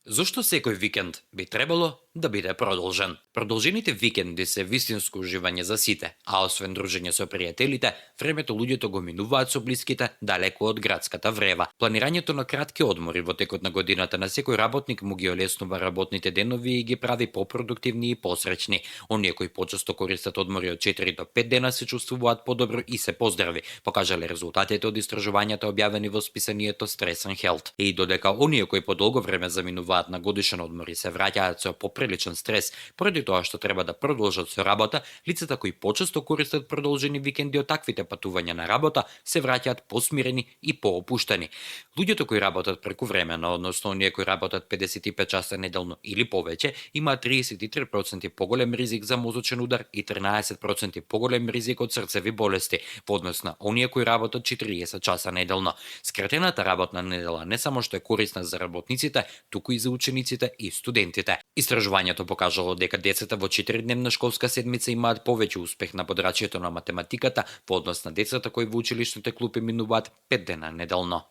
Зошто секој викенд би требало да биде продолжен? Продолжените викенди се вистинско уживање за сите, а освен дружење со пријателите, времето луѓето го минуваат со блиските далеку од градската врева. Планирањето на кратки одмори во текот на годината на секој работник му ги олеснува работните денови и ги прави попродуктивни и посреќни. Оние кои почесто користат одмори од 4 до 5 дена се чувствуваат подобро и се поздрави, покажале резултатите од истражувањата објавени во списанието Stress and Health. И додека оние кои подолго време заминуваат на годишен одмор и се враќаат со поприличен стрес поради тоа што треба да продолжат со работа, лицата кои почесто користат продолжени викенди од таквите патувања на работа се враќаат посмирени и поопуштени. Луѓето кои работат прекувремено, односно оние кои работат 55 часа неделно или повеќе, имаат 33% поголем ризик за мозочен удар и 13% поголем ризик од срцеви болести, во однос на оние кои работат 40 часа неделно. Скратената работна недела не само што е корисна за работниците, туку и за учениците и студентите. Истражувањето покажало дека децата во 4-дневна школска седмица имаат повеќе успех на подрачјето на математиката во однос на децата кои во училишните клупи минуваат 5 дена неделно.